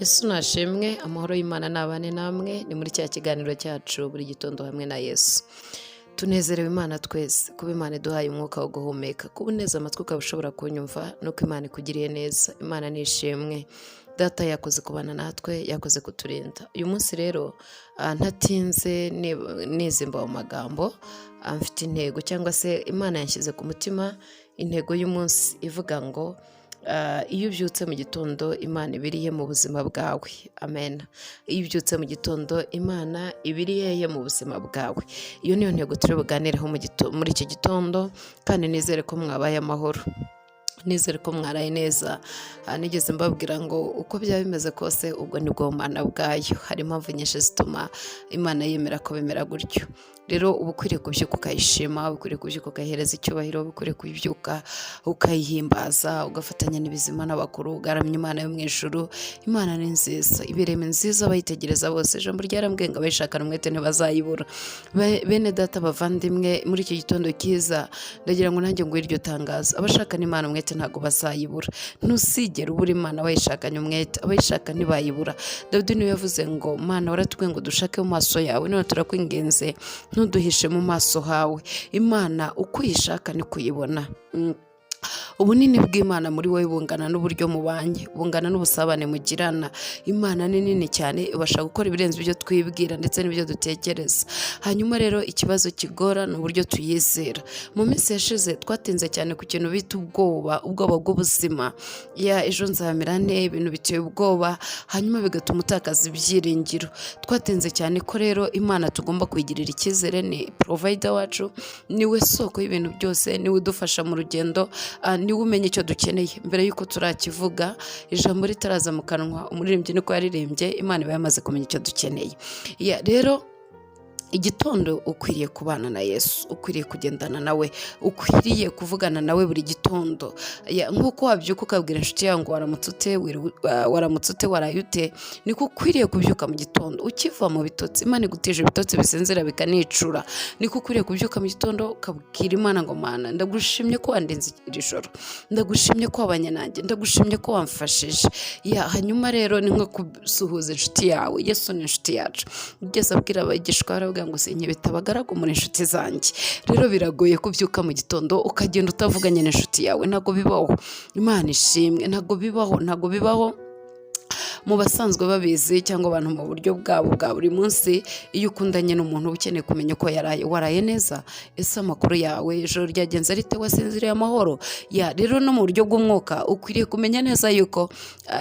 Yesu nashimwe, amahoro y'Imana nabane namwe, ni muri cya kiganiro cyacu buri gitondo hamwe na Yesu. Tunezerewe Imana twese, kuba Imana iduhaye umwuka wo guhumeka, kuba uneze amatwi ukaba ushobora kunyumva, nuko Imana ikugiriye neza. Imana nishimwe. Data yakoze kubana natwe, yakoze kuturinda. Uyu munsi rero ntatinze nizimba mu magambo, mfite intego cyangwa se Imana yanshyize ku mutima intego y'umunsi ivuga ngo iyo ubyutse mu gitondo, Imana iba irihe mu buzima bwawe? Amen. Iyo ubyutse mu gitondo, Imana iba iri hehe mu buzima bwawe? Iyo niyo ntego turi buganireho muri iki gitondo, kandi nizere ko mwabaye amahoro, nizere ko mwaraye neza. Nigeze mbabwira ngo uko byaba bimeze kose, ubwo nibwo bumana bwayo. Hari impamvu nyinshi zituma Imana yemera ko bimera gutyo. Rero uba ukwiriye kubyuka ukayishima, uba ukwiriye kubyuka ukayihereza icyubahiro, uba ukwiriye kubyuka ukayihimbaza, ugafatanya n'ibizima n'abakuru, ugaramya Imana yo mu ijuru. Imana ni nziza, ibirema nziza abayitegereza bose. Ijambo ryarambwiye ngo abayishakana umwete ntibazayibura. Bene data bavandimwe, muri iki gitondo cyiza ndagira ngo nanjye nguhe iryo tangazo: abashakana Imana umwete ntabwo bazayibura. Ntuzigera ubura Imana bayishakanye umwete, abayishaka ntibayibura. Dawidi niwe yavuze ngo: "Mana, waratubwiye ngo dushake mu maso yawe, none turakwinginze ntuduhishe mu maso hawe." Imana uko uyishaka niko uyibona. Ubunini bw'Imana muri wowe bungana n'uburyo mubanye, bungana n'ubusabane mugirana. Imana ni nini cyane, ibasha gukora ibirenze ibyo twibwira ndetse n'ibyo dutekereza. Hanyuma rero ikibazo kigora ni uburyo tuyizera. Mu minsi yashize twatinze cyane ku kintu bita ubwoba, ubwoba bw'ubuzima, ya ejo nzamera nte, ibintu biteye ubwoba, hanyuma bigatuma utakaza ibyiringiro. Twatinze cyane ko rero Imana tugomba kuyigirira icyizere, ni provider wacu, niwe soko y'ibintu byose, niwe udufasha mu rugendo, niwe umenya icyo dukeneye mbere y'uko turakivuga. Ijambo ritaraza mu kanwa, umuririmbyi niko yaririmbye, Imana iba yamaze kumenya icyo dukeneye. Rero igitondo ukwiriye kubana na Yesu, ukwiriye kugendana nawe, ukwiriye kuvugana nawe buri gitondo. Nk'uko wabyuka ukabwira inshuti yawe ngo waramutse ute, waramutse ute, waraye ute, niko ukwiriye kubyuka mu gitondo ukiva mu bitotsi. Imana igutije ibitotsi bisinzira bikanicura. Niko ukwiriye kubyuka mu gitondo ukabwira Imana ngo: "Mana, ndagushimye ko wandinze iri joro, ndagushimye ko wabanye nanjye, ndagushimye ko wamfashije." Hanyuma rero ni nko gusuhuza inshuti yawe. Yesu ni inshuti yacu. Ugeze abwira abigishwa, aravuga ngo: "Sinkibita abagaragu, muri inshuti zanjye." Rero biragoye kubyuka mu gitondo ukagenda utavuganye n'inshuti yawe, ntabwo bibaho. Imana ishimwe, ntabwo bibaho, ntabwo bibaho. Mu basanzwe babizi cyangwa abantu mu buryo bwabo bwa buri munsi, iyo ukundanye n'umuntu uba ukeneye kumenya uko yaraye. Waraye neza? Ese amakuru yawe? Ijoro ryagenze rite? Wasinziriye amahoro? Ya rero no mu buryo bw'umwuka ukwiriye kumenya neza yuko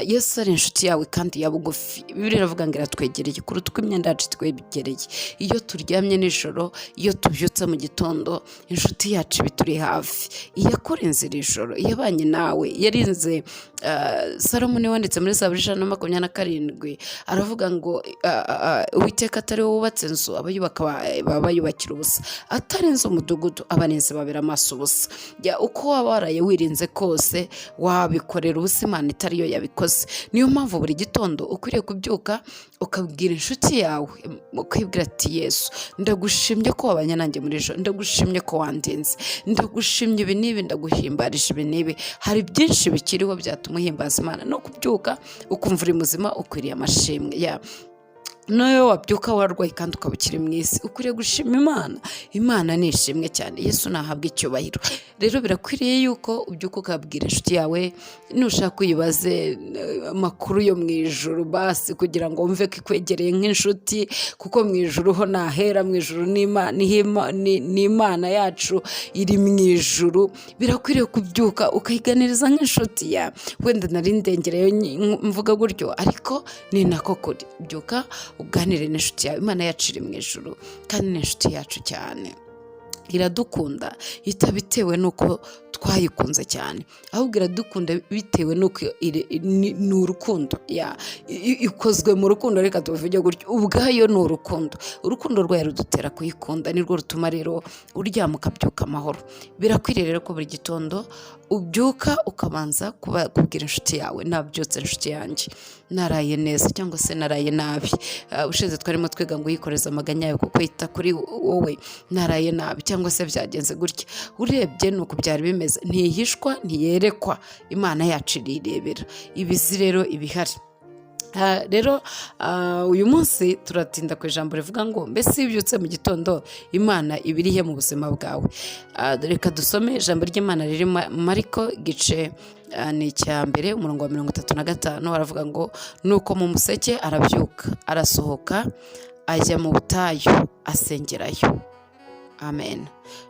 Yesu ari inshuti yawe kandi ya bugufi. Bibiliya iravuga ngo iratwegereye kuruta uko imyenda yacu itwegereye. Iyo turyamye nijoro, iyo tubyutse mu gitondo, inshuti yacu iba ituri hafi. Iyakurinze iri joro, iyabanye nawe, yarinze Salomo niwe wanditse muri Zaburi 127, aravuga ngo Uwiteka atari we wubatse inzu, abayubaka baba bayubakira ubusa; atarinze umudugudu, abarinzi babera amaso ubusa. Uko waba waraye wirinze kose, wabikorera ubusa Imana itari yo yabikoze. Niyo mpamvu buri gitondo ukwiriye kubyuka ukabwira inshuti yawe, ukibwira ati: "Yesu, ndagushimye ko wabanye nanjye muri ijoro, ndagushimye ko wandinze, ndagushimye ibi n'ibi, ndaguhimbarije ibi n'ibi." Hari byinshi bikiriho byatuma uhimbaza Imana. No kubyuka ukumva uri muzima, ukwiriye amashimwe. Ya nawe wabyuka warwaye kandi ukaba ukiri mu isi, ukwiriye gushima Imana. Imana ni ishimwe cyane, Yesu nahabwa icyubahiro. Rero birakwiriye yuko ubyuka ukabwira inshuti yawe, nushaka uyibaze amakuru yo mu ijuru basi, kugira ngo wumve ko ikwegereye nk'inshuti, kuko mu ijuru ho nahera, mu ijuru ni Imana yacu iri mu ijuru. Birakwiriye kubyuka ukayiganiriza nk'inshuti yawe. Wenda nari ndengereyo mvuga gutyo, ariko ni nako kuri. Byuka uganire n'inshuti yawe. Imana yacu iri mu ijuru kandi ni inshuti yacu cyane, iradukunda itabitewe n'uko twayikunze cyane, ahubwo iradukunda bitewe n'uko ni urukundo. Ya ikozwe mu rukundo, reka tubivuge gutyo, ubwayo ni urukundo. Urukundo rwayo rudutera kuyikunda, nirwo rutuma rero uryama ukabyuka amahoro. Birakwiriye rero ko buri gitondo ubyuka ukabanza kubwira inshuti yawe: "Nabyutse inshuti yanjye, naraye neza cyangwa se naraye nabi." Ushize twarimo twiga ngo uyikoreze amaganya yawe kuko yita kuri wowe. Naraye nabi cyangwa se byagenze gutya, urebye ni uku byari bimeze. Ntihishwa, ntiyerekwa, Imana yacu irirebera ibizi rero ibihari. Rero uyu munsi turatinda ku ijambo rivuga ngo: mbese iyo ubyutse mu gitondo, Imana iba irihe mu buzima bwawe? Reka dusome ijambo ry'Imana riri Mariko gice ni icya mbere, umurongo wa 35. Aravuga ngo: "Nuko mu museke arabyuka, arasohoka, ajya mu butayu asengerayo." Amen.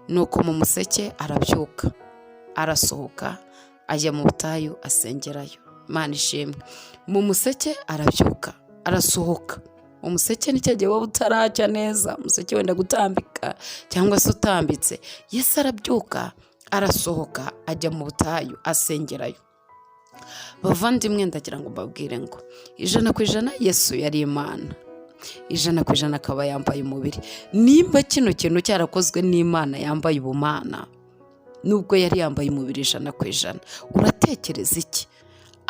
Nuko mu museke arabyuka, arasohoka, ajya mu butayu asengerayo. Imana ishimwe. Mu museke arabyuka, arasohoka. Umuseke ni cya gihe waba utaracya neza, umuseke wenda gutambika cyangwa se utambitse. Yesu arabyuka, arasohoka, ajya mu butayu asengerayo. Bavandimwe, ndagira ngo mbabwire ngo 100% Yesu yari Imana, 100% akaba yambaye umubiri. Nimba kino kintu cyarakozwe n'Imana yambaye ubumana, nubwo yari yambaye umubiri 100%, uratekereza iki?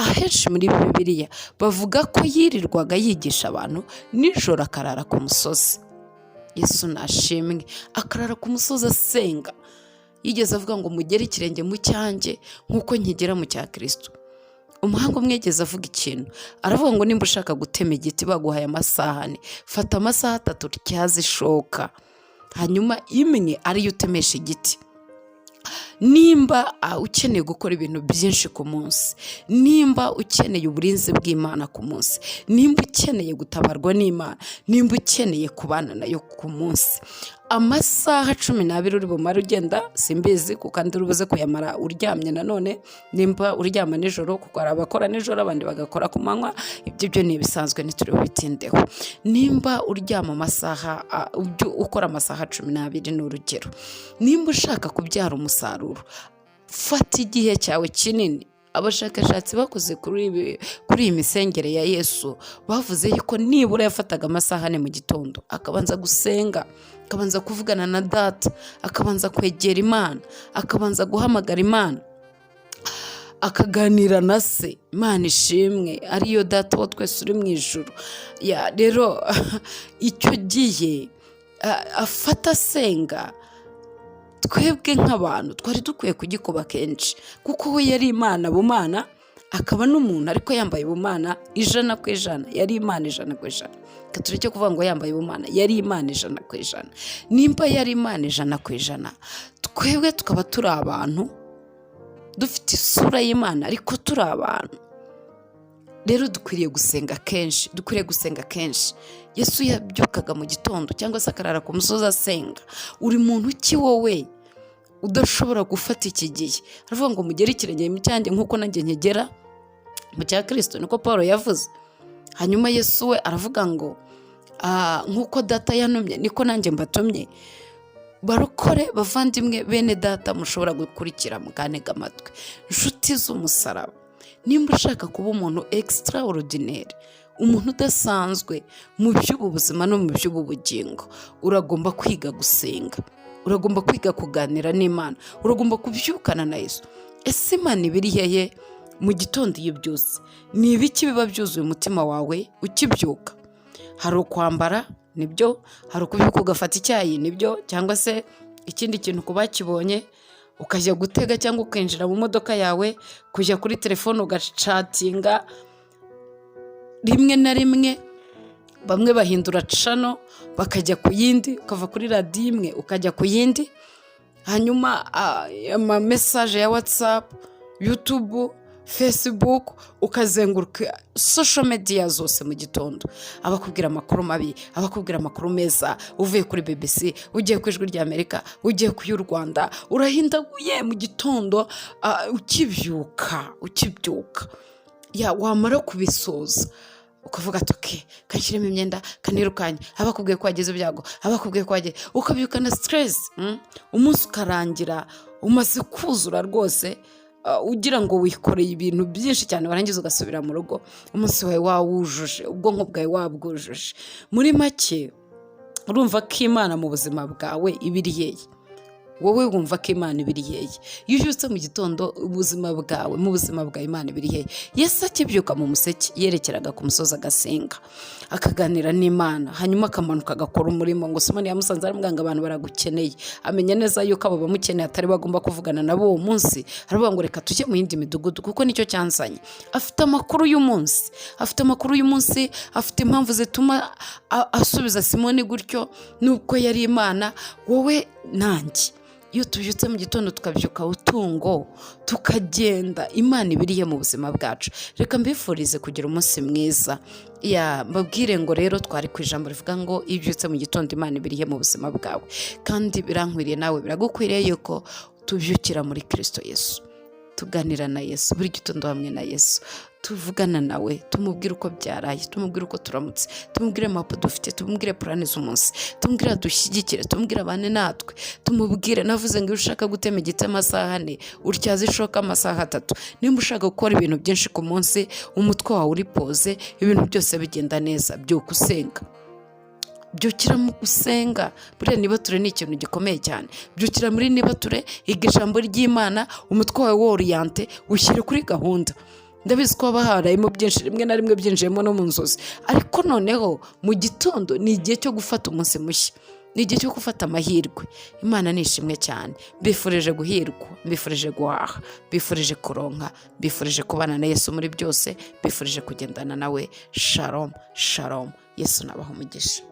Ahenshi muri Bibiliya bavuga ko yirirwaga yigisha abantu, nijoro akarara ku musozi. Yesu nashimwe. Akarara ku musozi asenga. Yigeze avuga ngo: "Mugere ikirenge mu cyanjye nk'uko nkigera mu cya Kirisito." Umuhanga umwe yigeze avuga ikintu, aravuga ngo: "Nimba ushaka gutema igiti, baguhaye amasaha 4, fata amasaha 3 utyaze ishoka, hanyuma imwe ariyo utemesha igiti." Nimba ukeneye gukora ibintu byinshi ku munsi, nimba ukeneye uburinzi bw'Imana ku munsi, nimba ukeneye gutabarwa n'Imana, nimba ukeneye kubana nayo ku munsi, amasaha 12 uri bumare ugenda simbizi, kuko andi uri buze kuyamara uryamye nanone, nimba uryama nijoro, kuko hari abakora nijoro, abandi bagakora ku manywa, ibyo byo ni ibisanzwe, ntituri bubitindeho. Nimba uryama amasaha, ukora amasaha 12 ni urugero, nimba ushaka kubyara umusaruro, fata igihe cyawe kinini. Abashakashatsi bakoze kuri iyi misengere ya Yesu bavuze yuko nibura yafataga amasaha 4 mu gitondo, akabanza gusenga, akabanza kuvugana na Data, akabanza kwegera Imana, akabanza guhamagara Imana, akaganira na Se. Imana ishimwe, ariyo Data wa twese uri mu ijuru. Rero icyo gihe afata asenga, twebwe nk'abantu twari dukwiye kugikuba kenshi, kuko we yari Imana bumana, akaba n'umuntu ariko yambaye ubumana 100%. Yari Imana 100%. Reka tureke kuvuga ngo yambaye ubumana, yari Imana 100%. Nimba yari Imana 100%, twebwe tukaba turi abantu dufite isura y'Imana ariko turi abantu, rero dukwiriye gusenga kenshi, dukwiriye gusenga kenshi. Yesu yabyukaga mu gitondo cyangwa se akarara ku musozi asenga. Uri muntu ki wowe udashobora gufata iki gihe? Aravuga ngo: "Mugere ikirenge mu cyanjye nk'uko nanjye nkigera mu cya Kirisito." Niko Paul yavuze. Hanyuma Yesu we aravuga ngo: "Nk'uko Data yantumye, niko nanjye mbatumye." Barokore, bavandimwe, bene Data mushobora gukurikira mukantega amatwi, inshuti z'umusaraba, nimba ushaka kuba umuntu extraordinaire, umuntu udasanzwe mu by'ubu buzima no mu by'ubu bugingo, uragomba kwiga gusenga, uragomba kwiga kuganira n'Imana, uragomba kubyukana na Yesu. Ese Imana iba iri hehe mu gitondo iyo ubyutse? Ni ibiki biba byuzuye umutima wawe ukibyuka? Hari ukwambara, nibyo. Hari ukubyuka ugafata icyayi, nibyo, cyangwa se ikindi kintu ku bakibonye, ukajya gutega cyangwa ukinjira mu modoka yawe, kujya kuri telefone ugacatinga. Rimwe na rimwe bamwe bahindura channel bakajya ku yindi, ukava kuri radiyo imwe ukajya ku yindi, hanyuma ama message ya WhatsApp, YouTube, Facebook, ukazenguruka social media zose mu gitondo. Abakubwira amakuru mabi, abakubwira amakuru meza, uvuye kuri BBC ugiye ku Ijwi ry'Amerika, ugiye ku y'u Rwanda, urahindaguye mu gitondo ukibyuka. Ya wamara kubisoza ukavuga ati: "Okay, kashyiremo imyenda, kanirukanye." Abakubwiye ko wagize ibyago, abakubwiye ko wagize, ukabyukana stress, Umunsi ukarangira umaze kuzura rwose, ugira ngo wikoreye ibintu byinshi cyane. Warangiza ugasubira mu rugo, umunsi wawe wawujuje, ubwonko bwawe wabwujuje. Muri make, urumva ko Imana mu buzima bwawe iba iri hehe? Wowe wumva ko Imana iba iri hehe? Iyo ubyutse mu gitondo, ubuzima bwawe, mu buzima bwawe, Imana iba iri hehe? Yesu akibyuka mu museke, yerekeraga ku musozi agasenga, akaganira n'Imana, hanyuma akamanuka agakora umurimo. Ngo Simoni yamusanze aramubwira ngo: "Abantu baragukeneye." Amenya neza yuko abo bamukeneye atari bagomba kuvugana nabo uwo munsi. Aravuga ngo: "Reka tujye mu yindi midugudu kuko nicyo cyanzanye." Afite amakuru y'umunsi, afite amakuru y'umunsi, afite impamvu zituma asubiza Simoni gutyo nubwo yari Imana. Wowe nanjye, iyo tubyutse mu gitondo, tukabyuka utungo, tukagenda, Imana iba irihe mu buzima bwacu? Reka mbifurize kugira umunsi mwiza. Ya, mbabwire ngo rero twari ku ijambo rivuga ngo: iyo ubyutse mu gitondo, Imana iba irihe mu buzima bwawe? Kandi birankwiriye, nawe biragukwiriye yuko tubyukira muri Kirisito Yesu, tuganira na Yesu buri gitondo. Hamwe na Yesu tuvugana nawe, tumubwire uko byaraye, tumubwire uko turamutse, tumubwire map dufite, tumubwire plan z'umunsi, tumubwire dushyigikire, tumubwire abane natwe, tumubwire. Navuze ngo iyo ushaka gutema igiti amasaha 4, utyaza ishoka amasaha 3. Nimba ushaka gukora ibintu byinshi ku munsi, umutwe wawe uri posé, ibintu byose bigenda neza, byuka usenga, byukira mu gusenga. Buriya nibature ni ikintu gikomeye cyane. Byukira muri nibature, iga ijambo ry'Imana, umutwe wawe woriente, ushyire kuri gahunda. Ndabizi ko haba harayemo byinshi, rimwe na rimwe byinjiyemo no mu nzozi, ariko noneho mu gitondo ni igihe cyo gufata umunsi mushya, ni igihe cyo gufata amahirwe. Imana ni ishimwe cyane. Mbifurije guhirwa, mbifurije guhaha, mbifurije kuronka, mbifurije kubana na Yesu muri byose, mbifurije kugendana nawe. Shalom, shalom. Yesu nabaha umugisha.